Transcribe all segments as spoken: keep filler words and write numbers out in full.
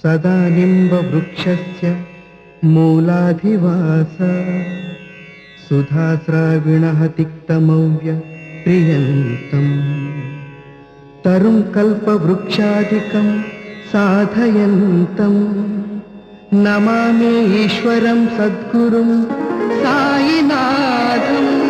सदा निम्बवृक्षस्य मूलाधिवास। सुधास्राविणः तिक्तमव्यप्रियन्तम्। तरुं कल्पवृक्षादिकं साधयन्तम्। नमामि ईश्वरं सद्गुरुं साईनाथम्।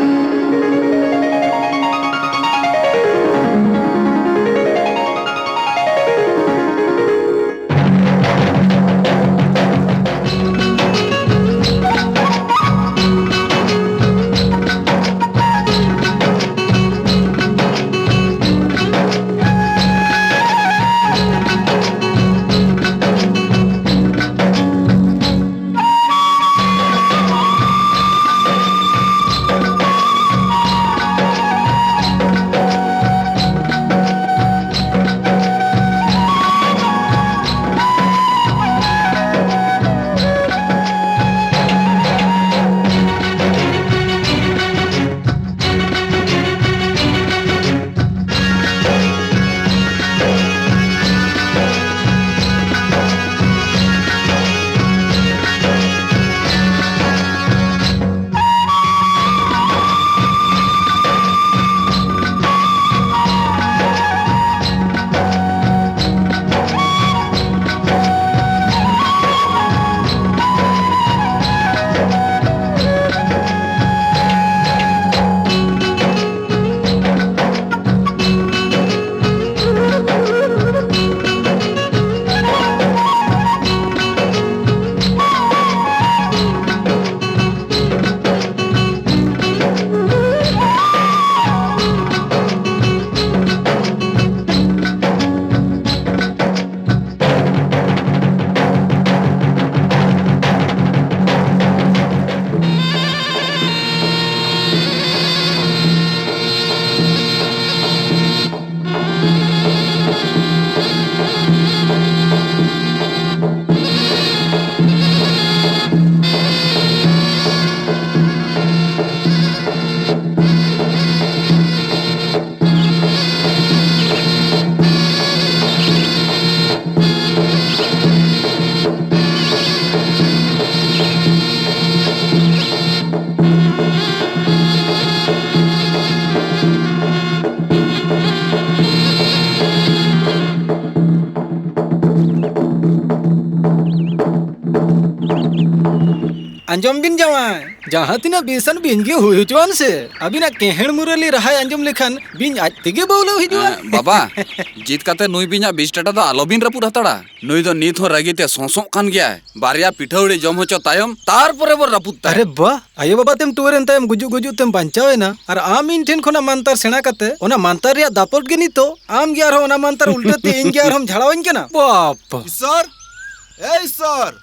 ᱟᱸᱡᱚᱢ ᱵᱤᱱ ᱡᱟᱶᱟᱭ, ᱡᱟᱦᱟᱸ ᱛᱤᱱᱟᱹᱜ ᱵᱤᱥᱟᱱ ᱵᱤᱧ ᱜᱮ ᱦᱩᱭ ᱦᱚᱪᱚᱣᱟᱱ ᱥᱮ, ᱟᱹᱵᱤᱱᱟᱜ ᱠᱮᱦᱮᱲ ᱢᱩᱨᱟᱹᱞᱤ ᱨᱟᱦᱟᱭ ᱟᱸᱡᱚᱢ ᱞᱮᱠᱷᱟᱱ ᱵᱤᱧ ᱟᱡ ᱛᱮᱜᱮ ᱵᱟᱹᱣᱞᱟᱹᱣ ᱦᱤᱡᱩᱜᱼᱟ᱾ ᱮᱸ, ᱵᱟᱵᱟ, ᱡᱤᱛ ᱠᱟᱛᱮ ᱱᱩᱭ ᱵᱤᱧᱟᱜ ᱵᱤᱥ ᱴᱟᱴᱟ ᱫᱚ ᱟᱞᱚᱵᱤᱱ ᱨᱟᱹᱯᱩᱫ ᱦᱟᱛᱟᱲᱟ᱾ ᱱᱩᱭ ᱫᱚ ᱱᱤᱛ ᱦᱚᱸ ᱨᱟᱹᱜᱤ ᱛᱮ ᱥᱚᱸᱥᱚᱜ ᱠᱟᱱ ᱜᱮᱭᱟᱭ᱾ ᱵᱟᱨᱭᱟ ᱯᱤᱴᱷᱟᱹᱣᱲᱤ ᱡᱚᱢ ᱦᱚᱪᱚ ᱛᱟᱭᱚᱢ ᱛᱟᱨᱯᱚᱨᱮ ᱵᱚᱱ ᱨᱟᱹᱯᱩᱫ ᱛᱟᱭᱟ᱾ ᱟᱨᱮ ᱵᱟ, ᱟᱭᱳ ᱵᱟᱵᱟ ᱛᱮᱢ ᱴᱩᱣᱟᱹᱨ ᱮᱱ ᱛᱟᱭᱚᱢ ᱜᱩᱡᱩᱜ ᱜᱩᱡᱩᱜ ᱛᱮᱢ ᱵᱟᱧᱪᱟᱣ ᱮᱱᱟ, ᱟᱨ ᱟᱢ ᱤᱧ ᱴᱷᱮᱱ ᱠᱷᱚᱱᱟᱜ ᱢᱟᱱᱛᱟᱨ ᱥᱮᱬᱟ ᱠᱟᱛᱮ ᱚᱱᱟ ᱢᱟᱱᱛᱟᱨ ᱨᱮᱭᱟᱜ ᱫᱟᱯᱚᱴ ᱜᱮ ᱱᱤᱛᱚᱜ ᱟᱢ ᱜᱮ ᱟᱨᱦᱚᱸ ᱚᱱᱟ ᱢᱟᱱᱛᱟᱨ ᱩᱞᱴᱟᱹ ᱛᱮ ᱤᱧ ᱜᱮ ᱟᱨᱦᱚᱸᱢ ᱡᱷᱟᱲᱟᱣᱟᱹᱧ ᱠᱟᱱᱟ᱾ ᱵᱟᱯ! ᱤᱥᱚᱨ, ᱮ ᱤᱥᱚᱨ᱾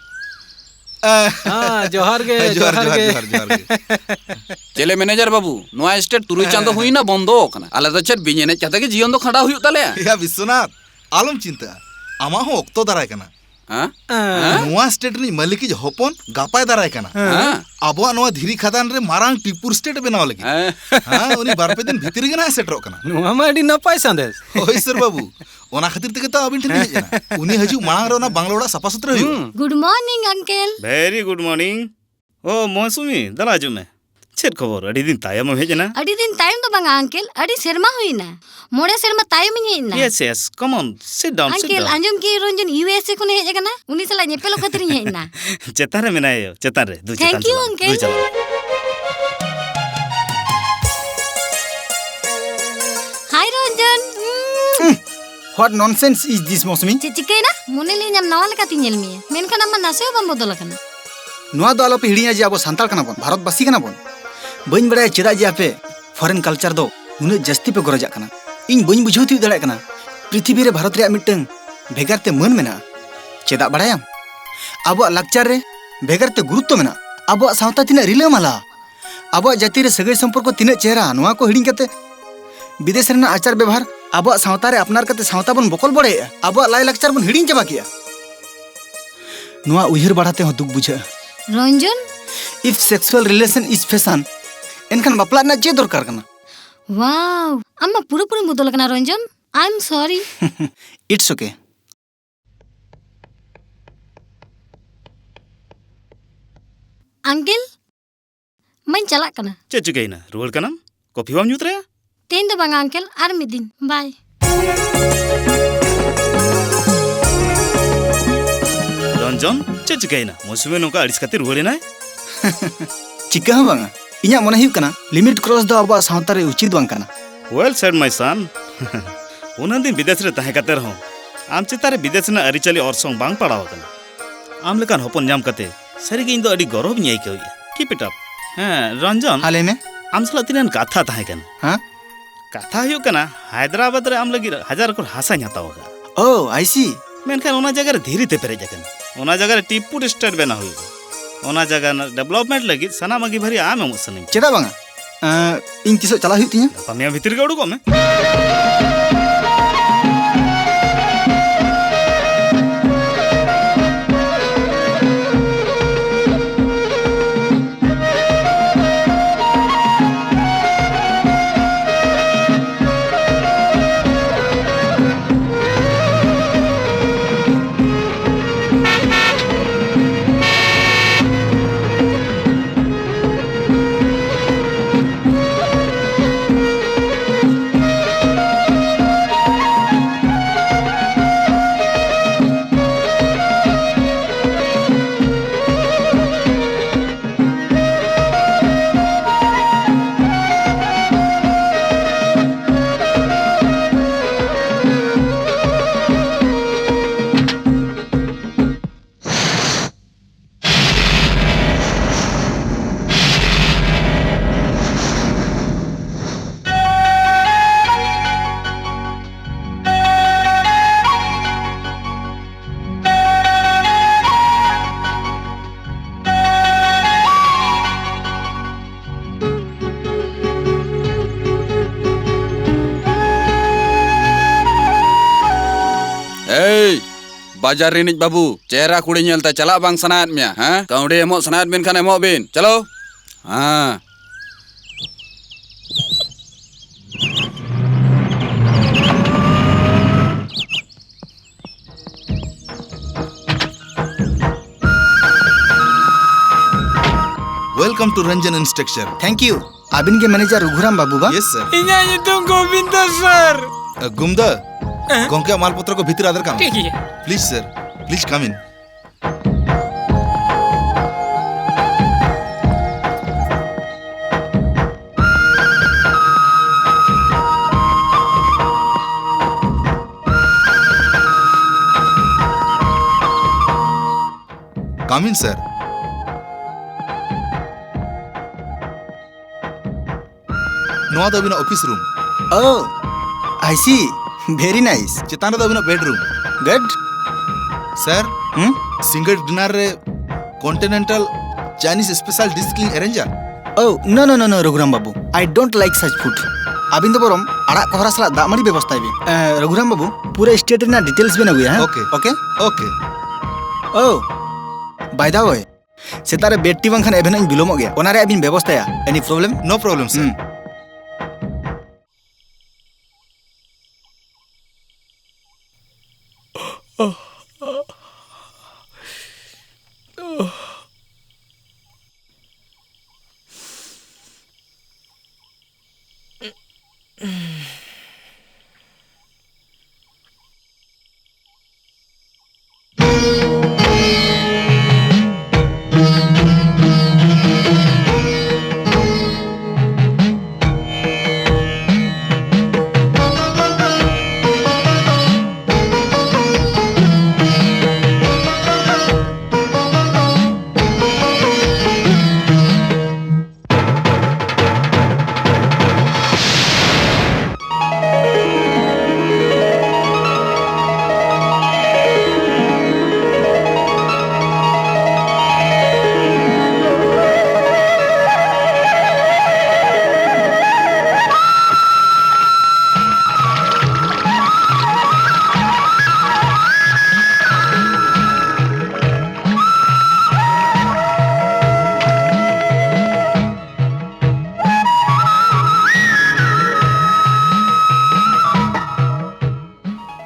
ᱮ, ᱦᱮᱸ, ᱡᱚᱦᱟᱨ ᱜᱮ, ᱦᱮᱸ, ᱡᱚᱦᱟᱨ, ᱡᱚᱦᱟᱨ ᱡᱚᱦᱟᱨ, ᱜᱮ᱾ ᱡᱚᱦᱟᱨ, ᱡᱚᱦᱟᱨ ᱜᱮ᱾ ᱪᱮᱞᱮ ᱢᱮᱱᱮᱡᱟᱨ ᱵᱟᱹᱵᱩ, ᱱᱚᱣᱟ ᱥᱴᱮᱴ ᱛᱩᱨᱩᱭ ᱪᱟᱸᱫᱚ ᱦᱮᱸ᱾ ᱦᱩᱭᱱᱟ ᱵᱚᱱᱫᱚ ᱟᱠᱟᱱᱟ᱾ ᱟᱞᱮ ᱫᱚ ᱪᱮᱫ ᱵᱤᱧ ᱮᱱᱮᱡ ᱠᱟᱛᱮ ᱜᱮ ᱡᱤᱭᱚᱱ ᱫᱚ ᱠᱷᱟᱸᱰᱟᱣ ᱦᱩᱭᱩᱜ ᱛᱟᱞᱮᱭᱟ? ᱭᱟ ᱵᱤᱥᱥᱚᱱᱟᱛᱷ, ᱟᱞᱚᱢ ᱪᱤᱱᱛᱟᱹᱜᱼᱟ, ᱟᱢᱟᱜ ᱦᱚᱸ ᱚᱠᱛᱚ ᱫᱟᱨᱟᱭ ᱠᱟᱱᱟ᱾ ᱦᱮᱸ? ᱦᱮᱸ? ᱱᱚᱣᱟ ᱥᱴᱮᱴ ᱨᱤᱱᱤᱡ ᱢᱟᱹᱞᱤᱠᱤᱡ ᱦᱚᱯᱚᱱ ᱜᱟᱯᱟᱭ ᱫᱟᱨᱟᱭ ᱠᱟᱱᱟ᱾ ᱦᱮᱸ? ᱟᱵᱚᱣᱟᱜ ᱱᱚᱣᱟ ᱫᱷᱤᱨᱤ ᱠᱷᱟᱫᱟᱱ ᱨᱮ ᱢᱟᱨᱟᱝ ᱴᱤᱯᱩᱨ ᱥᱴᱮᱴ ᱵᱮᱱᱟᱣ ᱞᱟᱹᱜᱤᱫ᱾ ᱦᱮᱸ᱾ ᱦᱮᱸ, ᱩᱱᱤ ᱵᱟᱨ ᱯᱮ ᱫᱤᱱ ᱵᱷᱤᱛᱤᱨ ᱨᱮᱜᱮ ᱱᱟᱦᱟᱜ ᱥᱮᱴᱮᱨᱚᱜ ᱠᱟᱱᱟ᱾ ᱱᱚᱣᱟ ᱢᱟ ᱟᱹᱰᱤ ᱱᱟᱯᱟᱭ ᱥᱟᱸᱫᱮᱥ᱾ ᱦᱳᱭ ᱥᱟᱨ ᱵᱟᱹᱵᱩ, ᱚᱱᱟ ᱠᱷᱟᱹᱛᱤᱨ ᱛᱮᱜᱮ ᱛᱚ ᱟᱹᱵᱤᱱ ᱴᱷᱮᱱ ᱞᱤᱧ ᱦᱮᱡ ᱮᱱᱟ᱾ ᱩᱱᱤ ᱦᱤᱡᱩᱜ ᱢᱟᱲᱟᱝ ᱨᱮ ᱚᱱᱟ ᱵᱟᱝᱞᱟ ᱚᱲᱟᱜ ᱥᱟᱯᱷᱟ ᱥᱩᱛᱨᱟᱹ ᱦᱩᱭᱩᱜᱼᱟ᱾ ᱦᱩᱸ᱾ Good morning, uncle. Very good morning. ᱳ, ᱢᱳᱥᱩᱢᱤ, ᱫᱮᱞᱟ ᱦᱤᱡᱩᱜ ᱢᱮ᱾ ᱪᱮᱫ ᱠᱷᱚᱵᱚᱨ? ᱟᱹᱰᱤ ᱫᱤᱱ ᱛᱟᱭᱚᱢ ᱮᱢ ᱦᱮᱡ ᱮᱱᱟ᱾ ᱟᱹᱰᱤ ᱫᱤᱱ ᱛᱟᱭᱚᱢ ᱫᱚ ᱵᱟᱝᱟ, uncle, ᱟᱹᱰᱤ ᱥᱮᱨᱢᱟ ᱦᱩᱭᱱᱟ᱾ ᱢᱚᱬᱮ ᱥᱮᱨᱢᱟ ᱛᱟᱭᱚᱢᱤᱧ ᱦᱮᱡ ᱮᱱᱟ᱾ Yes, yes, come on, sit down, sit uncle, down. ᱟᱸᱡᱚᱢ ᱠᱮᱫ ᱨᱚᱧᱡᱚᱱ USA ᱠᱷᱚᱱᱮ ᱦᱮᱡ ᱟᱠᱟᱱᱟ, ᱩᱱᱤ ᱥᱟᱞᱟᱜ ᱧᱮᱯᱮᱞᱚᱜ ᱠᱷᱟᱹᱛᱤᱨᱤᱧ ᱦᱮᱡ ᱮᱱᱟ᱾ ᱪᱮᱛᱟᱱ ᱨᱮ ᱢᱮᱱᱟᱭᱟ, ᱪᱮᱛᱟᱱ ᱨᱮ, ᱫᱩ ᱪᱮᱛᱟᱱ ᱪᱟᱞᱟᱜ ᱢᱮ, ᱫᱩ ᱪᱟᱞᱟᱜ ᱢᱮ᱾ Thank you, uncle. Hi, Ranjan. What nonsense is this, ᱢᱳᱥᱩᱢᱤ? ᱪᱮᱫ ᱪᱤᱠᱟᱹᱭᱮᱱᱟ? ᱢᱚᱱᱮ ᱞᱟᱹᱭᱟᱹᱧ ᱟᱢ ᱱᱟᱣᱟ ᱞᱮᱠᱟᱛᱤᱧ ᱧᱮᱞ ᱢᱮᱭᱟ, ᱢᱮᱱᱠᱷᱟᱱ ᱟᱢ ᱢᱟ ᱱᱟᱥᱮ ᱦᱚᱸ ᱵᱟᱢ ᱵᱚᱫᱚᱞ ᱟᱠᱟᱱᱟ᱾ ᱱᱚᱣᱟ ᱫᱚ ᱟᱞᱚᱯᱮ ᱦᱤᱲᱤᱧᱟ ᱡᱮ ᱟᱵᱚ ᱥᱟᱱᱛᱟᱲ ᱠᱟᱱᱟ ᱵᱚᱱ, ᱵᱷᱟᱨᱚᱛᱵᱟᱥᱤ ᱠᱟᱱᱟ ᱵᱚᱱ᱾ ᱵᱟᱹᱧ ᱵᱟᱲᱟᱭᱟ ᱪᱮᱫᱟᱜ ᱡᱮ ᱟᱯᱮ foreign culture ᱫᱚ ᱱᱩᱱᱟᱹᱜ ᱡᱟᱹᱥᱛᱤ ᱯᱮ ᱜᱚᱨᱚᱡᱟᱜ ᱠᱟᱱᱟ᱾ ᱤᱧ ᱵᱟᱹᱧ ᱵᱩᱡᱷᱟᱹᱣ ᱛᱤᱭᱳᱜ ᱫᱟᱲᱮᱭᱟᱜ ᱠᱟᱱᱟ ᱯᱨᱤᱛᱷᱤᱵᱤ ᱨᱮ ᱵᱷᱟᱨᱚᱛ ᱨᱮᱭᱟᱜ ᱢᱤᱫᱴᱟᱝ ᱵᱷᱮᱜᱟᱨ ᱛᱮ ᱢᱟᱹᱱ ᱢᱮᱱᱟᱜᱼᱟ᱾ ᱪᱮᱫᱟᱜ ᱵᱟᱲᱟᱭᱟᱢ? ᱟᱵᱚᱣᱟᱜ ᱞᱟᱠᱪᱟᱨ ᱨᱮ ᱵᱷᱮᱜᱟᱨ ᱛᱮ ᱜᱩᱨᱩᱛᱛᱚ ᱢᱮᱱᱟᱜᱼᱟ᱾ ᱟᱵᱚᱣᱟᱜ ᱥᱟᱶᱛᱟ ᱛᱤᱱᱟᱹᱜ ᱨᱤᱞᱟᱹᱢᱟᱞᱟ, ᱟᱵᱚᱣᱟᱜ ᱡᱟᱹᱛᱤ ᱨᱮ ᱥᱟᱹᱜᱟᱹᱭ ᱥᱚᱢᱯᱚᱨᱠᱚ ᱛᱤᱱᱟᱹᱜ ᱪᱮᱦᱨᱟ, ᱱᱚᱣᱟ ᱠᱚ ᱦᱤᱲᱤᱧ ᱠᱟᱛᱮ ᱵᱤᱫᱮᱥ ᱨᱮᱱᱟᱜ ᱟᱪᱟᱨ ᱵᱮᱵᱷᱟᱨ ᱟᱵᱚᱣᱟᱜ ᱥᱟᱶᱛᱟ ᱨᱮ ᱟᱯᱱᱟᱨ ᱠᱟᱛᱮ ᱥᱟᱶᱛᱟ ᱵᱚᱱ ᱵᱚᱠᱚᱞ ᱵᱚᱲᱮᱭᱮᱜᱼᱟ᱾ ᱟᱵᱚᱣᱟᱜ ᱞᱟᱭᱼᱞᱟᱠᱪᱟᱨ ᱵᱚᱱ ᱦᱤᱲᱤᱧ ᱪᱟᱵᱟ ᱠᱮᱜᱼᱟ᱾ ᱱᱚᱣᱟ ᱩᱭᱦᱟᱹᱨ ᱵᱟᱲᱟ ᱛᱮᱦᱚᱸ ᱫᱩᱠ ᱵᱩᱡᱷᱟᱹᱜᱼᱟ᱾ ᱨᱚᱧᱡᱚᱱ? If sexual relation is fashion, ᱮᱱᱠᱷᱟᱱ ᱵᱟᱯᱞᱟ ᱨᱮᱱᱟᱜ ᱪᱮᱫ ᱫᱚᱨᱠᱟᱨ ᱠᱟᱱᱟ? ᱣᱟᱣ, ᱟᱢ ᱢᱟ ᱯᱩᱨᱟᱹᱯᱩᱨᱤᱢ ᱵᱚᱫᱚᱞ ᱟᱠᱟᱱᱟ ᱨᱚᱧᱡᱚᱱ᱾ I'm sorry. It's okay. Uncle, ᱢᱟᱧ ᱪᱟᱞᱟᱜ ᱠᱟᱱᱟ᱾ ᱪᱮᱫ ᱪᱤᱠᱟᱹᱭᱮᱱᱟ? ᱨᱩᱣᱟᱹᱲ ᱠᱟᱱᱟᱢ? ᱠᱚᱯᱷᱤ ᱵᱟᱢ ᱧᱩ ᱛᱚᱨᱟᱭᱟ? ᱛᱮᱦᱮᱧ ᱫᱚ ᱵᱟᱝᱟ, uncle, ᱟᱨ ᱢᱤᱫ ᱫᱤᱱ᱾ Bye. ᱨᱚᱧᱡᱚᱱ, ᱪᱮᱫ ᱪᱤᱠᱟᱹᱭᱮᱱᱟ? ᱢᱳᱥᱩᱢᱤ ᱱᱚᱝᱠᱟ ᱟᱹᱲᱤᱥ ᱠᱟᱛᱮ ᱨᱩᱣᱟᱹᱲ ᱮᱱᱟᱭ? ᱪᱤᱠᱟᱹ ᱦᱚᱸ ᱵᱟᱝᱟ᱾ ᱤᱧᱟᱹᱜ ᱢᱚᱱᱮ ᱦᱩᱭᱩᱜ ᱠᱟᱱᱟ, limit cross ᱫᱚ ᱟᱵᱚᱣᱟᱜ ᱥᱟᱶᱛᱟ ᱨᱮ ᱩᱪᱤᱛ ᱵᱟᱝ ᱠᱟᱱᱟ᱾ Well said, my son. ᱩᱱᱟᱹᱜ ᱫᱤᱱ ᱵᱤᱫᱮᱥ ᱨᱮ ᱛᱟᱦᱮᱸ ᱠᱟᱛᱮ ᱨᱮᱦᱚᱸ ᱟᱢ ᱪᱮᱛᱟᱱ ᱨᱮ ᱵᱤᱫᱮᱥ ᱨᱮᱱᱟᱜ ᱟᱹᱨᱤᱪᱟᱹᱞᱤ ᱚᱨᱥᱚᱝ ᱵᱟᱝ ᱯᱟᱲᱟᱣ ᱟᱠᱟᱱᱟ᱾ ᱟᱢ ᱞᱮᱠᱟᱱ ᱦᱚᱯᱚᱱ ᱧᱟᱢ ᱠᱟᱛᱮ ᱥᱟᱹᱨᱤᱜᱮ ᱤᱧ ᱫᱚ ᱟᱹᱰᱤ ᱜᱚᱨᱚᱵᱽ ᱤᱧ ᱟᱹᱭᱠᱟᱹᱣᱮᱫᱼᱟ᱾ Keep it up. ᱦᱮᱸ, ᱨᱚᱧᱡᱚᱱ᱾ ᱦᱮᱸ, ᱞᱟᱹᱭ ᱢᱮ᱾ ᱟᱢ ᱥᱟᱞᱟᱜ ᱛᱤᱱᱟᱹᱜ ᱠᱟᱛᱷᱟ ᱛᱟᱦᱮᱸ ᱠᱟᱱᱟ᱾ ᱦᱮᱸ? ᱠᱟᱛᱷᱟ ᱦᱩᱭᱩᱜ ᱠᱟᱱᱟ, ᱦᱟᱭᱫᱨᱟᱵᱟᱫᱽ ᱨᱮ ᱟᱢ ᱞᱟᱹᱜᱤᱫ ᱦᱟᱡᱟᱨ ᱮᱠᱚᱨ ᱦᱟᱥᱟᱧ ᱦᱟᱛᱟᱣ ᱟᱠᱟᱫᱼᱟ᱾ Oh, I see. ᱢᱮᱱᱠᱷᱟᱱ ᱚᱱᱟ ᱡᱟᱭᱜᱟ ᱨᱮ ᱫᱷᱤᱨᱤ ᱛᱮ ᱯᱮᱨᱮᱡ ᱟᱠᱟᱱᱟ᱾ ᱚᱱᱟ ᱡᱟᱭᱜᱟ ᱨᱮ tea estate ᱵᱮᱱᱟᱣ ᱦᱩᱭᱩᱜᱼᱟ᱾ ᱚᱱᱟ ᱡᱟᱭᱜᱟ ᱨᱮᱱᱟᱜ development ᱞᱟᱹᱜᱤᱫ ᱥᱟᱱᱟᱢ ᱟᱹᱜᱤᱵᱷᱟᱹᱨᱤ ᱟᱢ ᱮᱢᱚᱜ ᱥᱟᱱᱟᱧ ᱠᱟᱱᱟ᱾ ᱪᱮᱫᱟᱜ ᱵᱟᱝᱟ? ᱮᱸ, ᱤᱧ ᱛᱤᱥᱚᱜ ᱪᱟᱞᱟᱜ ᱦᱩᱭᱩᱜ ᱛᱤᱧᱟ? ᱜᱟᱯᱟ ᱢᱮᱭᱟᱝ ᱵᱷᱤᱛᱤᱨ ᱜᱮ ᱩᱰᱩᱠᱚᱜ ᱢᱮ᱾ ᱮᱭ, ᱵᱟᱡᱟᱨ ᱨᱤᱱᱤᱡ ᱵᱟᱹᱵᱩ, ᱪᱮᱦᱨᱟ ᱠᱩᱲᱤ ᱧᱮᱞᱛᱮ ᱪᱟᱞᱟᱜ ᱵᱟᱝ ᱥᱟᱱᱟᱭᱮᱫ ᱢᱮᱭᱟ, ᱦᱮᱸ? ᱠᱟᱹᱣᱰᱤ ᱮᱢᱚᱜ ᱥᱟᱱᱟᱭᱮᱫ ᱵᱤᱱ ᱠᱷᱟᱱ ᱮᱢᱚᱜ ᱵᱤᱱ᱾ ᱪᱚᱞᱚ᱾ ᱦᱮᱸ᱾ Welcome to Ranjan Structure. Thank you. ᱟᱹᱵᱤᱱ ᱜᱮ manager ᱨᱚᱜᱷᱩᱨᱟᱢ ᱵᱟᱹᱵᱩ ᱵᱟ? Yes, sir. ᱤᱧᱟᱹᱜ ᱧᱩᱛᱩᱢ ᱜᱳᱵᱤᱱᱫᱚ, sir. ᱜᱩᱢᱫᱟ, ᱦᱮᱸ? ᱜᱚᱝᱠᱮᱭᱟᱜ ᱢᱟᱞᱯᱚᱛᱨᱚ ᱠᱚ ᱵᱷᱤᱛᱤᱨ ᱟᱫᱮᱨ ᱠᱟᱜ ᱢᱮ᱾ ᱴᱷᱤᱠ ᱜᱮᱭᱟ᱾ Please, sir. Please come in. ᱟᱢᱤᱱ ᱥᱟᱨ᱾ ᱱᱚᱣᱟ ᱫᱚ ᱟᱹᱵᱤᱱᱟᱜ office room. Oh, I see. Very nice. ᱪᱮᱛᱟᱱ ᱨᱮᱫᱚ ᱟᱹᱵᱤᱱᱟᱜ ᱵᱮᱰᱨᱩᱢ᱾ Good. ᱥᱟᱨ, ᱦᱩᱸ? ᱥᱤᱸᱜᱟᱹᱲ ᱰᱤᱱᱟᱨ ᱨᱮ ᱠᱚᱱᱴᱤᱱᱮᱱᱴᱟᱞ ᱪᱟᱭᱱᱤᱡᱽ ᱥᱯᱮᱥᱟᱞ ᱰᱤᱥ ᱞᱤᱧ ᱮᱨᱮᱧᱡᱟ᱾ Oh, no, no, no, no, ᱨᱚᱜᱷᱩᱨᱟᱢ ᱵᱟᱹᱵᱩ, I don't like such food. ᱟᱹᱵᱤᱱ ᱫᱚ ᱵᱚᱨᱚᱝ ᱟᱲᱟᱜ ᱠᱚᱦᱨᱟ ᱥᱟᱞᱟᱜ ᱫᱟᱜ ᱢᱟᱹᱰᱤ ᱵᱮᱵᱚᱥᱛᱷᱟᱭ ᱵᱤᱱ᱾ ᱮ, ᱨᱚᱜᱷᱩᱨᱟᱢ ᱵᱟᱹᱵᱩ, ᱯᱩᱨᱟᱹ ᱥᱴᱮᱴ ᱨᱮᱱᱟᱜ ᱰᱤᱴᱮᱞᱥ ᱵᱤᱱ ᱟᱹᱜᱩᱭᱟ, ᱦᱮᱸ? Okay. Okay? Okay. Oh, by the way, ᱥᱮᱛᱟᱜ ᱨᱮ ᱵᱮᱰ ᱴᱤ ᱵᱟᱝᱠᱷᱟᱱ ᱮᱵᱷᱮᱱᱚᱜ ᱤᱧ ᱵᱤᱞᱚᱢᱚᱜ ᱜᱮᱭᱟ, ᱚᱱᱟ ᱨᱮᱭᱟᱜ ᱵᱤᱱ ᱵᱮᱵᱚᱥᱛᱷᱟᱭᱟ᱾ Any problem? No problem, sir. ᱦᱩᱸ᱾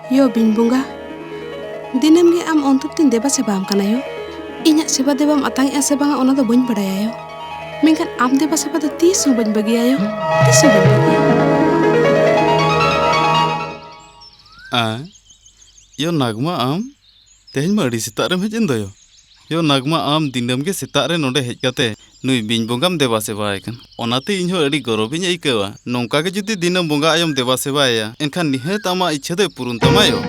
ᱭᱳ ᱵᱤᱧ ᱵᱚᱸᱜᱟ, ᱫᱤᱱᱟᱹᱢ ᱜᱮ ᱟᱢ ᱚᱱᱛᱚᱨ ᱛᱤᱧ ᱫᱮᱵᱟ ᱥᱮᱵᱟ ᱟᱢ ᱠᱟᱱᱟ ᱭᱳ᱾ ᱤᱧᱟᱹᱜ ᱥᱮᱵᱟ ᱫᱮᱵᱟᱢ ᱟᱛᱟᱝ ᱮᱜᱼᱟ ᱥᱮ ᱵᱟᱝᱟ, ᱚᱱᱟ ᱫᱚ ᱵᱟᱹᱧ ᱵᱟᱲᱟᱭᱟ ᱭᱳ, ᱢᱮᱱᱠᱷᱟᱱ ᱟᱢ ᱫᱮᱵᱟ ᱥᱮᱵᱟ ᱫᱚ ᱛᱤᱥ ᱦᱚᱸ ᱵᱟᱹᱧ ᱵᱟᱹᱜᱤᱭᱟ ᱭᱳ, ᱛᱤᱥ ᱦᱚᱸ ᱵᱟᱹᱧ ᱵᱟᱹᱜᱤᱭᱟ᱾ ᱟ, ᱭᱳ ᱱᱟᱜᱽᱢᱟ, ᱟᱢ ᱛᱮᱦᱮᱧ ᱢᱟ ᱟᱹᱰᱤ ᱥᱮᱛᱟᱜ ᱨᱮᱢ ᱦᱮᱡ ᱮᱱ ᱫᱚᱭᱳ᱾ ᱭᱳ ᱱᱟᱜᱽᱢᱟ, ᱟᱢ ᱫᱤᱱᱟᱹᱢ ᱜᱮ ᱥᱮᱛᱟᱜ ᱨᱮ ᱱᱚᱰᱮ ᱦᱮᱡ ᱠᱟᱛᱮ ᱱᱩᱭ ᱵᱤᱧ ᱵᱚᱸᱜᱟᱢ ᱫᱮᱵᱟ ᱥᱮᱵᱟᱭᱮ ᱠᱟᱱ, ᱚᱱᱟᱛᱮ ᱤᱧ ᱦᱚᱸ ᱟᱹᱰᱤ ᱜᱚᱨᱚᱵᱤᱧ ᱟᱹᱭᱠᱟᱹᱣᱟ᱾ ᱱᱚᱝᱠᱟ ᱜᱮ ᱡᱩᱫᱤ ᱫᱤᱱᱟᱹᱢ ᱵᱚᱸᱜᱟ ᱟᱭᱳᱢ ᱫᱮᱵᱟ ᱥᱮᱵᱟᱭᱮᱭᱟ, ᱮᱱᱠᱷᱟᱱ ᱱᱤᱦᱟᱹᱛ ᱟᱢᱟᱜ ᱤᱪᱪᱷᱟᱹ ᱫᱚᱭ ᱯᱩᱨᱩᱱ ᱛᱟᱢᱟ ᱭᱳ᱾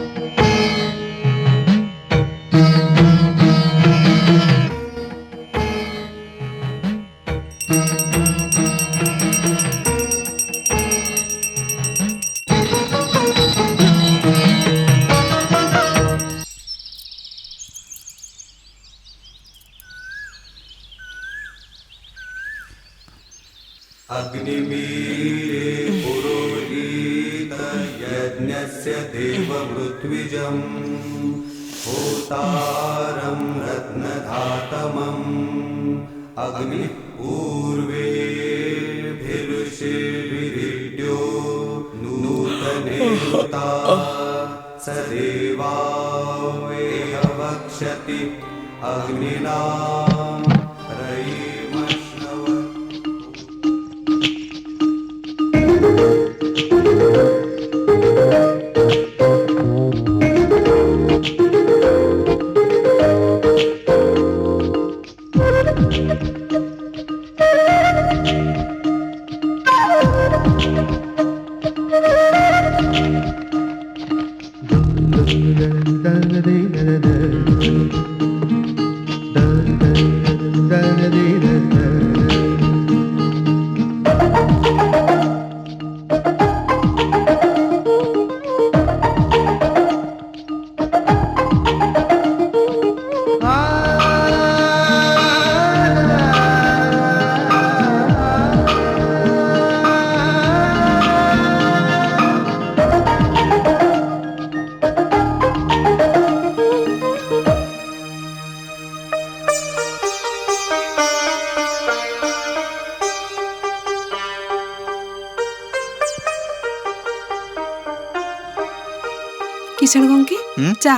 अग्निमीरे पुरोहितयज्ञस्य देवमृत्विजम्। होतारं रत्नधातमम्। अग्निः पूर्वेभिरृषिभिरिड्यो नूतने हुता। स देवावेह वक्ष्यति अग्निना रयिमश्नवत्। ᱠᱤᱥᱟᱹᱬ ᱜᱚᱝᱠᱮ, ᱦᱩᱸ? ᱪᱟ᱾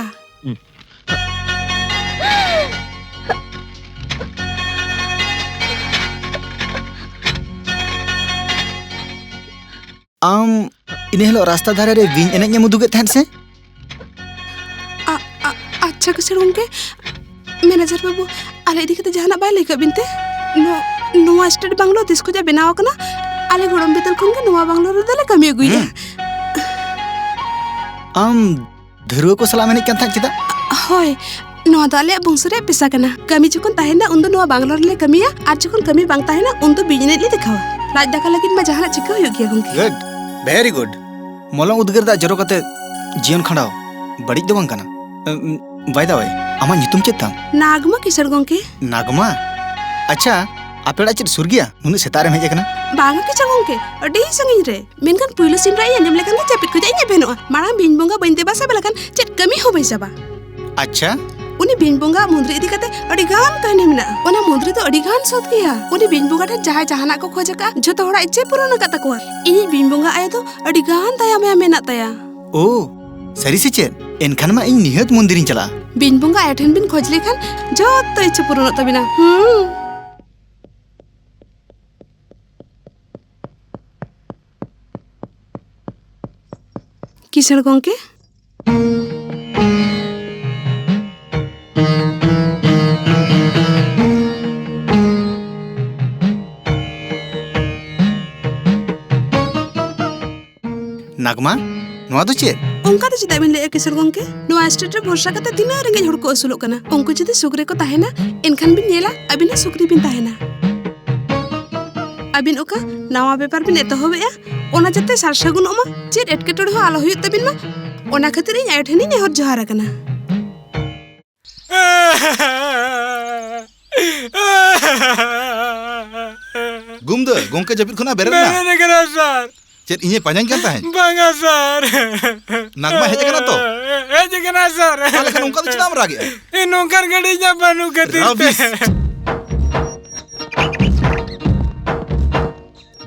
ᱟᱢ ᱤᱱᱟᱹ ᱦᱤᱞᱳᱜ ᱨᱟᱥᱛᱟ ᱫᱷᱟᱨᱮ ᱨᱮ ᱵᱤᱧ ᱮᱱᱮᱡ ᱮᱢ ᱩᱫᱩᱜᱮᱫ ᱛᱟᱦᱮᱸᱫ ᱥᱮ? ᱟ-, ᱟ-, ᱟᱪᱪᱷᱟ ᱠᱤᱥᱟᱹᱬ ᱜᱚᱝᱠᱮ, ᱢᱮᱱᱮᱡᱟᱨ ᱵᱟᱹᱵᱩ, ᱟᱞᱮ ᱤᱫᱤ ᱠᱟᱛᱮ ᱡᱟᱦᱟᱱᱟᱜ ᱵᱟᱭ ᱞᱟᱹᱭ ᱠᱟᱜ ᱵᱤᱱ ᱛᱮ? ᱱᱚ-, ᱱᱚᱣᱟ ᱥᱴᱮᱴ ᱵᱟᱝᱞᱳ ᱛᱤᱥ ᱠᱷᱚᱱᱟᱜ ᱵᱮᱱᱟᱣ ᱟᱠᱟᱱᱟ, ᱟᱞᱮ ᱜᱚᱲᱚᱢ ᱵᱤᱫᱟᱹᱞ ᱠᱷᱚᱱ ᱜᱮ ᱱᱚᱣᱟ ᱵᱟᱝᱞᱳ ᱨᱮᱫᱚ ᱞᱮ ᱠᱟᱹᱢᱤ ᱟᱹᱜᱩᱭᱮᱫᱟ᱾ ᱦᱩᱸ᱾ ᱟᱢ ᱫᱷᱟᱹᱨᱣᱟᱹ ᱠᱚ ᱥᱟᱞᱟᱜ ᱮᱢ ᱮᱱᱮᱡ ᱠᱟᱱ ᱛᱟᱦᱮᱸᱫ ᱪᱮᱫᱟᱜ? ᱦᱳᱭ, ᱱᱚᱣᱟ ᱫᱚ ᱟᱞᱮᱭᱟᱜ ᱵᱚᱝᱥᱚ ᱨᱮᱭᱟᱜ ᱯᱮᱥᱟ ᱠᱟᱱᱟ᱾ ᱠᱟᱹᱢᱤ ᱡᱚᱠᱷᱚᱱ ᱛᱟᱦᱮᱱᱟ, ᱩᱱᱫᱚ ᱱᱚᱣᱟ ᱵᱟᱝᱞᱳ ᱨᱮᱞᱮ ᱠᱟᱹᱢᱤᱭᱟ, ᱟᱨ ᱡᱚᱠᱷᱚᱱ ᱠᱟᱹᱢᱤ ᱵᱟᱝ ᱛᱟᱦᱮᱱᱟ, ᱩᱱᱫᱚ ᱵᱤᱧ ᱮᱱᱮᱡ ᱞᱮ ᱫᱮᱠᱷᱟᱣᱟ᱾ ᱞᱟᱡ ᱫᱟᱠᱟ ᱞᱟᱹᱜᱤᱫ ᱢᱟ ᱡᱟᱦᱟᱱᱟᱜ ᱪᱤᱠᱟᱹ ᱦᱩᱭᱩᱜ ᱜᱮᱭᱟ, ᱜᱚᱝᱠᱮ᱾ Good, very good. ᱢᱚᱞᱚᱝ ᱩᱫᱽᱜᱟᱹᱨ ᱫᱟᱜ ᱡᱚᱨᱚ ᱠᱟᱛᱮ ᱡᱤᱭᱚᱱ ᱠᱷᱟᱸᱰᱟᱣ ᱵᱟᱹᱲᱤᱡ ᱫᱚ ᱵᱟᱝ ᱠᱟᱱᱟ᱾ ᱩᱢ, by the way, ᱟᱢᱟᱜ ᱧᱩᱛᱩᱢ ᱪᱮᱫ ᱛᱟᱢ? ᱱᱟᱜᱽᱢᱟ ᱠᱤᱥᱟᱹᱬ ᱜᱚᱝᱠᱮ᱾ ᱱᱟᱜᱽᱢᱟ? ᱟᱪᱪᱷᱟ, ᱟᱯᱮ ᱚᱲᱟᱜ ᱪᱮᱫ ᱥᱩᱨ ᱜᱮᱭᱟ? ᱱᱩᱱᱟᱹᱜ ᱥᱮᱛᱟᱜ ᱨᱮᱢ ᱦᱮᱡ ᱟᱠᱟᱱᱟ? ᱵᱟᱝᱟ ᱠᱮᱪᱟ ᱜᱚᱝᱠᱮ, ᱟᱹᱰᱤ ᱥᱟᱺᱜᱤᱧ ᱨᱮ᱾ ᱢᱮᱱᱠᱷᱟᱱ ᱯᱩᱭᱞᱩ ᱥᱤᱢ ᱨᱟᱜ ᱤᱧ ᱟᱸᱡᱚᱢ ᱞᱮᱠᱷᱟᱱ ᱜᱮ ᱡᱟᱹᱯᱤᱫ ᱠᱷᱚᱱᱟᱜ ᱤᱧ ᱮᱵᱷᱮᱱᱚᱜᱼᱟ᱾ ᱢᱟᱲᱟᱝ ᱵᱤᱧ ᱵᱚᱸᱜᱟ ᱵᱟᱹᱧ ᱫᱮᱵᱟ ᱥᱮᱵᱟ ᱞᱮᱠᱷᱟᱱ ᱪᱮᱫ ᱠᱟᱹᱢᱤ ᱦᱚᱸ ᱵᱟᱹᱧ ᱪᱟᱵᱟ᱾ ᱟᱪᱪᱷᱟ᱾ ᱩᱱᱤ ᱵᱤᱧ ᱵᱚᱸᱜᱟ ᱢᱩᱸᱫᱽᱨᱤ ᱤᱫᱤ ᱠᱟᱛᱮ ᱟᱹᱰᱤ ᱜᱟᱱ ᱠᱟᱹᱦᱱᱤ ᱢᱮᱱᱟᱜᱼᱟ᱾ ᱚᱱᱟ ᱢᱩᱸᱫᱽᱨᱤ ᱫᱚ ᱟᱹᱰᱤ ᱜᱟᱱ ᱥᱚᱛ ᱜᱮᱭᱟ᱾ ᱩᱱᱤ ᱵᱤᱧ ᱵᱚᱸᱜᱟ ᱴᱷᱮᱱ ᱡᱟᱦᱟᱸᱭ ᱡᱟᱦᱟᱱᱟᱜ ᱠᱚ ᱠᱷᱚᱡ ᱟᱠᱟᱫᱼᱟ, ᱡᱷᱚᱛᱚ ᱦᱚᱲᱟᱜ ᱤᱪᱪᱷᱟᱹ ᱯᱩᱨᱚᱱ ᱟᱠᱟᱫ ᱛᱟᱠᱚᱣᱟ᱾ ᱤᱧᱤᱡ ᱵᱤᱧ ᱵᱚᱸᱜᱟ ᱟᱭᱳ ᱫᱚ ᱟᱹᱰᱤ ᱜᱟᱱ ᱫᱟᱭᱟ ᱢᱟᱭᱟ ᱢᱮᱱᱟᱜ ᱛᱟᱭᱟ᱾ ᱳ, ᱥᱟᱹᱨᱤ ᱥᱮ ᱪᱮᱫ? ᱮᱱᱠᱷᱟᱱ ᱢᱟ ᱤᱧ ᱱᱤᱦᱟᱹᱛ ᱢᱚᱱᱫᱤᱨᱤᱧ ᱪᱟᱞᱟᱜᱼᱟ᱾ ᱵᱤᱧ ᱵᱚᱸᱜᱟ ᱟᱭᱳ ᱴᱷᱮᱱ ᱵᱤᱱ ᱠᱷᱚᱡᱽ ᱞᱮᱠᱷᱟᱱ ᱡᱚᱛᱚ ᱤᱪᱪᱷᱟᱹ ᱯᱩᱨᱚᱱᱚᱜ ᱛᱟᱵᱤᱱᱟ᱾ ᱦᱩᱸ᱾ ᱠᱤᱥᱟᱹᱬ ᱜᱚᱝᱠᱮ? ᱱᱟᱜᱽᱢᱟ, ᱱᱚᱣᱟ ᱫᱚ ᱪᱮᱫ? ᱚᱱᱠᱟ ᱫᱚ ᱪᱮᱫᱟᱜ ᱵᱤᱱ ᱞᱟᱹᱭᱮᱜᱼᱟ ᱠᱤᱥᱟᱹᱬ ᱜᱚᱝᱠᱮ? ᱱᱚᱣᱟ ᱥᱴᱮᱴ ᱨᱮ ᱵᱷᱚᱨᱥᱟ ᱠᱟᱛᱮ ᱛᱤᱱᱟᱹᱜ ᱨᱮᱸᱜᱮᱡ ᱦᱚᱲ ᱠᱚ ᱟᱹᱥᱩᱞᱚᱜ ᱠᱟᱱᱟ᱾ ᱩᱱᱠᱩ ᱡᱩᱫᱤ ᱥᱩᱠ ᱨᱮᱠᱚ ᱛᱟᱦᱮᱱᱟ, ᱮᱱᱠᱷᱟᱱ ᱵᱤᱱ ᱧᱮᱞᱟ ᱟᱹᱵᱤᱱ ᱦᱚᱸ ᱥᱩᱠ ᱨᱮᱵᱤᱱ ᱛᱟᱦᱮᱱᱟ᱾ ᱟᱹᱵᱤᱱ ᱚᱠᱟ ᱱᱟᱣᱟ ᱵᱮᱯᱟᱨ ᱵᱤᱱ ᱮᱛᱚᱦᱚᱵᱮᱜᱼᱟ, ᱚᱱᱟ ᱡᱟᱛᱮ ᱥᱟᱨ ᱥᱟᱹᱜᱩᱱᱚᱜ ᱢᱟ, ᱪᱮᱫ ᱮᱴᱠᱮᱴᱚᱬᱮ ᱦᱚᱸ ᱟᱞᱚ ᱦᱩᱭᱩᱜ ᱛᱟᱹᱵᱤᱱ ᱢᱟ, ᱚᱱᱟ ᱠᱷᱟᱹᱛᱤᱨ ᱤᱧ ᱟᱭᱳ ᱴᱷᱮᱱᱤᱧ ᱱᱮᱦᱚᱨ ᱡᱚᱦᱟᱨ ᱟᱠᱟᱱᱟ᱾ ᱜᱩᱢᱫᱟᱹ, ᱜᱚᱝᱠᱮ ᱡᱟᱹᱯᱤᱫ ᱠᱷᱚᱱᱟᱜ ᱵᱮᱨᱮᱫ ᱮᱱᱟ? ᱵᱮᱨᱮᱫ ᱟᱠᱟᱱᱟ, ᱥᱟᱨ᱾ ᱪᱮᱫ, ᱤᱧᱮ ᱯᱟᱸᱡᱟᱧ ᱠᱟᱱ ᱛᱟᱦᱮᱸᱫ? ᱵᱟᱝᱟ, ᱥᱟᱨ᱾ ᱱᱟᱜᱽᱢᱟ ᱦᱮᱡ ᱟᱠᱟᱱᱟ ᱛᱚ? ᱦᱮᱡ ᱟᱠᱟᱱᱟ, ᱥᱟᱨ᱾ ᱛᱟᱦᱞᱮ ᱠᱷᱟᱱ ᱚᱱᱠᱟ ᱫᱚ ᱪᱮᱫᱟᱜ ᱮᱢ ᱨᱟᱜᱮᱜᱼᱟ? ᱱᱚᱝᱠᱟᱱ ᱜᱟᱹᱰᱤ ᱤᱧᱟᱹᱜ ᱵᱟᱹᱱᱩᱜ ᱠᱷᱟᱹᱛᱤᱨ ᱛᱮ᱾ ᱨᱟᱵᱤᱥ᱾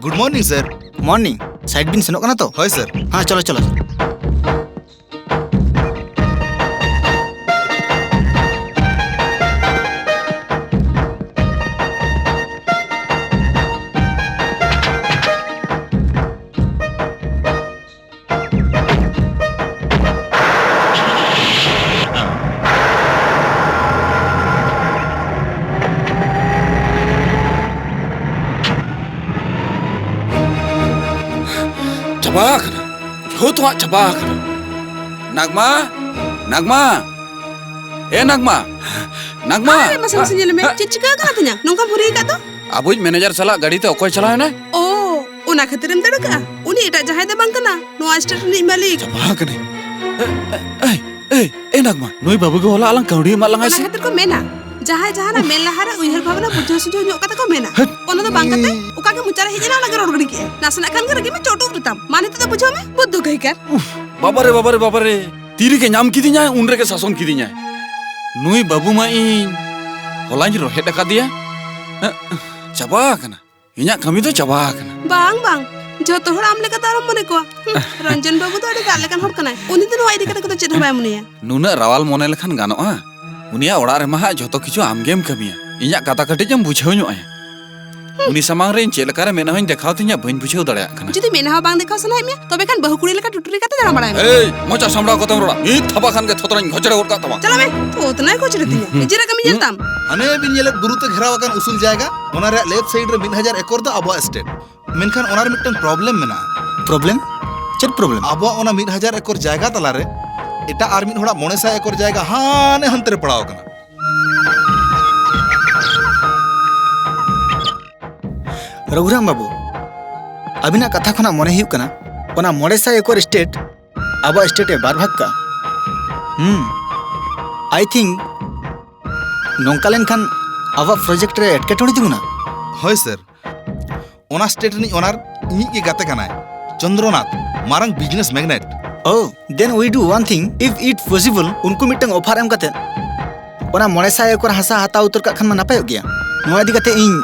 Good morning, sir. Morning. Side ᱵᱤᱱ ᱥᱮᱱᱚᱜ ᱠᱟᱱᱟ ᱛᱚ? ᱦᱳᱭ, sir. ᱦᱮᱸ, ᱪᱚᱞᱚ, ᱪᱚᱞᱚ᱾ ᱪᱟᱵᱟ ᱟᱠᱟᱱᱟ, ᱡᱷᱚᱛᱚᱣᱟᱜ ᱪᱟᱵᱟ ᱟᱠᱟᱱᱟ᱾ ᱱᱟᱜᱽᱢᱟ, ᱱᱟᱜᱽᱢᱟ, ᱮ ᱱᱟᱜᱽᱢᱟ, ᱱᱟᱜᱽᱢᱟ᱾ ᱟᱨᱮ ᱢᱟᱥᱮ, ᱢᱟᱥᱮ ᱧᱮᱞ ᱢᱮ, ᱪᱮᱫ ᱪᱤᱠᱟᱹ ᱟᱠᱟᱱᱟ ᱛᱤᱧᱟ? ᱱᱚᱝᱠᱟᱢ ᱦᱩᱨᱤ ᱟᱠᱟᱫ ᱫᱚ? ᱟᱵᱚᱭᱤᱡ ᱢᱮᱱᱮᱡᱟᱨ ᱥᱟᱞᱟᱜ ᱜᱟᱹᱰᱤ ᱛᱮ ᱚᱠᱚᱭ ᱪᱟᱞᱟᱣ ᱮᱱᱟᱭ? ᱳ, ᱚᱱᱟ ᱠᱷᱟᱹᱛᱤᱨᱮᱢ ᱫᱟᱹᱲ ᱟᱠᱟᱜᱼᱟ? ᱩᱱᱤ ᱮᱴᱟᱜ ᱡᱟᱦᱟᱸᱭ ᱫᱚ ᱵᱟᱝ ᱠᱟᱱᱟ, ᱱᱚᱣᱟ ᱥᱴᱮᱴ ᱨᱤᱱᱤᱡ ᱢᱟᱹᱞᱤᱠ᱾ ᱪᱟᱵᱟ ᱟᱠᱟᱱᱟᱹᱧ᱾ ᱮ, ᱮ, ᱮ, ᱮ, ᱮ ᱱᱟᱜᱽᱢᱟ, ᱱᱩᱭ ᱵᱟᱹᱵᱩ ᱜᱮ ᱦᱚᱞᱟ ᱟᱞᱟᱝ ᱠᱟᱹᱣᱰᱤ ᱮᱢᱟᱜ ᱞᱟᱝᱟᱭ ᱚᱱᱟ ᱥᱮ? ᱠᱷᱟᱹᱛᱤᱨ ᱠᱚ ᱢᱮᱱᱟ, ᱡᱟᱦᱟᱸᱭ ᱡᱟᱦᱟᱱᱟᱜ ᱢᱮᱱ ᱞᱟᱦᱟᱨᱮ ᱩᱭᱦᱟᱹᱨ ᱵᱷᱟᱵᱽᱱᱟ ᱵᱩᱡᱷᱟᱹᱣ ᱥᱩᱡᱷᱟᱹᱣ ᱧᱚᱜ ᱠᱟᱛᱮ ᱠᱚ ᱢᱮᱱᱟ᱾ ᱦᱟᱹᱴ᱾ ᱚᱱᱟ ᱫᱚ ᱵᱟᱝ ᱠᱟᱛᱮ ᱚᱠᱟ ᱜᱮ ᱢᱚᱪᱟ ᱨᱮ ᱦᱮᱡ ᱮᱱᱟ, ᱚᱱᱟ ᱜᱮ ᱨᱚᱲ ᱜᱤᱰᱤ ᱠᱮᱜᱼᱟ᱾ ᱱᱟᱥᱮᱱᱟᱜ ᱠᱷᱟᱱ ᱜᱮ ᱨᱟᱹᱜᱤ ᱢᱟ ᱪᱚᱴ ᱩᱛᱟᱹᱨ ᱛᱟᱢ᱾ ᱢᱟ ᱱᱤᱛᱚᱜ ᱫᱚ ᱵᱩᱡᱷᱟᱹᱣ ᱢᱮ, ᱵᱩᱫᱽᱫᱷᱚ ᱜᱟᱹᱦᱤᱠᱟᱨ᱾ ᱩᱯᱷ, ᱵᱟᱵᱟᱨᱮ, ᱵᱟᱵᱟᱨᱮ, ᱵᱟᱵᱟᱨᱮ᱾ ᱛᱤ ᱨᱮᱜᱮ ᱧᱟᱢ ᱠᱤᱫᱤᱧᱟᱭ, ᱩᱱ ᱨᱮᱜᱮ ᱥᱟᱥᱚᱱ ᱠᱤᱫᱤᱧᱟᱭ᱾ ᱱᱩᱭ ᱵᱟᱹᱵᱩ ᱢᱟ ᱤᱧ ᱦᱚᱞᱟᱧ ᱨᱚᱦᱮᱫ ᱟᱠᱟᱫᱮᱭᱟ᱾ ᱮᱸᱜ, ᱪᱟᱵᱟ ᱟᱠᱟᱱᱟ᱾ ᱤᱧᱟᱜ ᱠᱟᱹᱢᱤ ᱫᱚ ᱪᱟᱵᱟ ᱟᱠᱟᱱᱟ᱾ ᱵᱟᱝ, ᱵᱟᱝ, ᱡᱷᱚᱛᱚ ᱦᱚᱲ ᱟᱢ ᱞᱮᱠᱟ ᱫᱚ ᱟᱞᱚᱢ ᱢᱚᱱᱮ ᱠᱚᱣᱟ᱾ ᱦᱩᱸ, ᱨᱚᱧᱡᱚᱱ ᱵᱟᱹᱵᱩ ᱫᱚ ᱟᱹᱰᱤ ᱫᱟᱜ ᱞᱮᱠᱟᱱ ᱦᱚᱲ ᱠᱟᱱᱟᱭ᱾ ᱩᱱᱤ ᱫᱚ ᱱᱚᱣᱟ ᱤᱫᱤ ᱠᱟᱛᱮ ᱠᱚᱫᱚ ᱪᱮᱫ ᱦᱚᱸ ᱵᱟᱭ ᱢᱚᱱᱮᱭᱟ᱾ ᱱᱩᱱᱟᱹᱜ ᱨᱟᱣᱟᱞ ᱢᱚᱱᱮ ᱞᱮᱠᱷᱟᱱ ᱜᱟᱱᱚᱜᱼᱟ? ᱩᱱᱤᱭᱟᱜ ᱚᱲᱟᱜ ᱨᱮᱢᱟ ᱦᱟᱸᱜ ᱡᱷᱚᱛᱚ ᱠᱤᱪᱷᱩ ᱟᱢᱜᱮᱢ ᱠᱟᱹᱢᱤᱭᱟ᱾ ᱤᱧᱟᱜ ᱠᱟᱛᱷᱟ ᱠᱟᱹᱴᱤᱡ ᱮᱢ ᱵᱩᱡᱷᱟᱹᱣ ᱧᱚᱜ ᱟᱭᱟ᱾ ᱩᱱᱤ ᱥᱟᱢᱟᱝ ᱨᱮ ᱤᱧ ᱪᱮᱫ ᱞᱮᱠᱟᱨᱮ ᱢᱮᱫᱦᱟᱧ ᱫᱮᱠᱷᱟᱣ ᱛᱤᱧᱟ, ᱵᱟᱹᱧ ᱵᱩᱡᱷᱟᱹᱣ ᱫᱟᱲᱮᱭᱟᱜ ᱠᱟᱱᱟ᱾ ᱡᱩᱫᱤ ᱢᱮᱫᱦᱟ ᱵᱟᱝ ᱫᱮᱠᱷᱟᱣ ᱥᱟᱱᱟᱭᱮᱫ ᱢᱮᱭᱟ, ᱛᱚᱵᱮ ᱠᱷᱟᱱ ᱵᱟᱹᱦᱩ ᱠᱩᱲᱤ ᱞᱮᱠᱟ ᱴᱩᱴᱩᱨᱤ ᱠᱟᱛᱮ ᱫᱟᱬᱟ ᱵᱟᱲᱟᱭ ᱢᱮ᱾ ᱮᱭ, ᱢᱚᱪᱟ ᱥᱟᱢᱵᱲᱟᱣ ᱠᱟᱛᱮᱢ ᱨᱚᱲᱟ᱾ ᱢᱤᱫ ᱛᱷᱟᱯᱟ ᱠᱷᱟᱱ ᱜᱮ ᱛᱷᱚᱛᱨᱟᱧ ᱜᱷᱚᱪᱲᱮ ᱜᱚᱫ ᱠᱟᱜ ᱛᱟᱢᱟ᱾ ᱪᱟᱞᱟᱜ ᱢᱮ᱾ ᱛᱷᱚᱛᱱᱟᱭ ᱠᱷᱚᱪᱲᱮ ᱛᱤᱧᱟ᱾ ᱦᱩᱸ᱾ ᱱᱤᱡᱮᱨᱟᱜ ᱠᱟᱹᱢᱤ ᱧᱮᱞ ᱛᱟᱢ᱾ ᱦᱟᱱᱮ ᱵᱤᱱ ᱧᱮᱞᱮᱫ ᱵᱩᱨᱩ ᱛᱮ ᱜᱷᱮᱨᱟᱣ ᱟᱠᱟᱱ ᱩᱥᱩᱞ ᱡᱟᱭᱜᱟ, ᱚᱱᱟ ᱨᱮᱭᱟᱜ ᱞᱮᱯᱷᱴ ᱥᱟᱭᱤᱰ ᱨᱮ ᱢᱤᱫ ᱦᱟᱡᱟᱨ ᱮᱠᱚᱨ ᱫᱚ ᱟᱵᱚᱣᱟᱜ ᱥᱴᱮᱴ᱾ ᱢᱮᱱᱠᱷᱟᱱ ᱚᱱᱟ ᱨᱮ ᱢᱤᱫᱴᱟᱝ ᱯᱨᱚᱵᱞᱮᱢ ᱢᱮᱱᱟᱜᱼᱟ᱾ ᱯᱨᱚᱵᱞᱮᱢ? ᱪᱮᱫ ᱯᱨᱚᱵᱞᱮᱢ? ᱟᱵᱚᱣᱟᱜ ᱚᱱᱟ ᱢᱤᱫ ᱦᱟᱡᱟᱨ ᱮᱠᱚᱨ ᱡᱟᱭᱜᱟ ᱛᱟᱞᱟᱨᱮ ᱮᱴᱟᱜ ᱟᱨ ᱢᱤᱫ ᱦᱚᱲᱟᱜ ᱢᱚᱬᱮ ᱥᱟᱭ ᱮᱠᱚᱨ ᱡᱟᱭᱜᱟ ᱦᱟᱱᱮ ᱦᱟᱱᱛᱮ ᱨᱮ ᱯᱟᱲᱟᱣ ᱟᱠᱟᱱᱟ᱾ ᱨᱚᱜᱷᱩᱨᱟᱢ ᱵᱟᱹᱵᱩ, ᱟᱹᱵᱤᱱᱟᱜ ᱠᱟᱛᱷᱟ ᱠᱷᱚᱱᱟᱜ ᱢᱚᱱᱮ ᱦᱩᱭᱩᱜ ᱠᱟᱱᱟ, ᱚᱱᱟ ᱢᱚᱬᱮ ᱥᱟᱭ ᱮᱠᱚᱨ ᱥᱴᱮᱴ ᱟᱵᱚᱣᱟᱜ ᱥᱴᱮᱴ ᱮ ᱵᱟᱨ ᱵᱷᱟᱜᱽ ᱠᱟᱜᱼᱟ᱾ ᱦᱩᱸ, I think ᱱᱚᱝᱠᱟ ᱞᱮᱱᱠᱷᱟᱱ ᱟᱵᱚᱣᱟᱜ ᱯᱨᱚᱡᱮᱠᱴ ᱨᱮ ᱮᱴᱠᱮᱴᱚᱬᱮ ᱛᱤᱸᱜᱩᱱᱟ᱾ ᱦᱳᱭ ᱥᱟᱨ, ᱚᱱᱟ ᱥᱴᱮᱴ ᱨᱤᱱᱤᱡ ᱚᱱᱟᱨ ᱤᱧᱤᱡ ᱜᱮ ᱜᱟᱛᱮ ᱠᱟᱱᱟᱭ, ᱪᱚᱱᱫᱨᱚᱱᱟᱛᱷ, ᱢᱟᱨᱟᱝ business magnet. Oh, then we do one thing, if it possible, ᱩᱱᱠᱩ ᱢᱤᱫᱴᱟᱝ ᱚᱯᱷᱟᱨ ᱮᱢ ᱠᱟᱛᱮ ᱚᱱᱟ ᱢᱚᱬᱮ ᱥᱟᱭ ᱮᱠᱚᱨ ᱦᱟᱥᱟ ᱦᱟᱛᱟᱣ ᱩᱛᱟᱹᱨ ᱠᱟᱜ ᱠᱷᱟᱱ ᱢᱟ ᱱᱟᱯᱟᱭᱚᱜ ᱜᱮᱭᱟ᱾ ᱱᱚᱣᱟ ᱤᱫᱤ ᱠᱟᱛᱮ ᱤᱧ,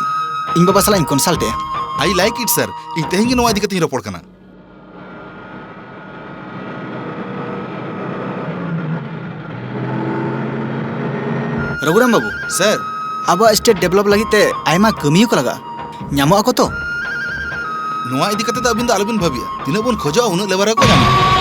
ᱤᱧ ᱵᱟᱵᱟ ᱥᱟᱞᱟᱜ ᱤᱧ ᱠᱚᱱᱥᱟᱞᱴ ᱮᱜᱼᱟ᱾ I like it sir, ᱤᱧ ᱛᱮᱦᱮᱧ ᱜᱮ ᱱᱚᱣᱟ ᱤᱫᱤ ᱠᱟᱛᱮ ᱤᱧ ᱨᱚᱯᱚᱲ ᱠᱟᱱᱟ᱾ ᱨᱚᱜᱷᱩᱨᱟᱢ ᱵᱟᱹᱵᱩ᱾ ᱥᱟᱨ᱾ ᱟᱵᱚᱣᱟᱜ ᱥᱴᱮᱴ ᱰᱮᱵᱷᱞᱚᱯ ᱞᱟᱹᱜᱤᱫ ᱛᱮ ᱟᱭᱢᱟ ᱠᱟᱹᱢᱤᱭᱟᱹ ᱠᱚ ᱞᱟᱜᱟᱜᱼᱟ᱾ ᱧᱟᱢᱚᱜ ᱟᱠᱚ ᱛᱚ? ᱱᱚᱣᱟ ᱤᱫᱤ ᱠᱟᱛᱮ ᱫᱚ ᱟᱹᱵᱤᱱ ᱫᱚ ᱟᱞᱚᱵᱤᱱ ᱵᱷᱟᱹᱵᱤᱭᱟ, ᱛᱤᱱᱟᱹᱜ ᱵᱚᱱ ᱠᱷᱚᱡᱚᱜᱼᱟ ᱩᱱᱟᱹᱜ ᱞᱮᱵᱟᱨ ᱜᱮᱠᱚ ᱧᱟᱢᱚᱜᱼᱟ᱾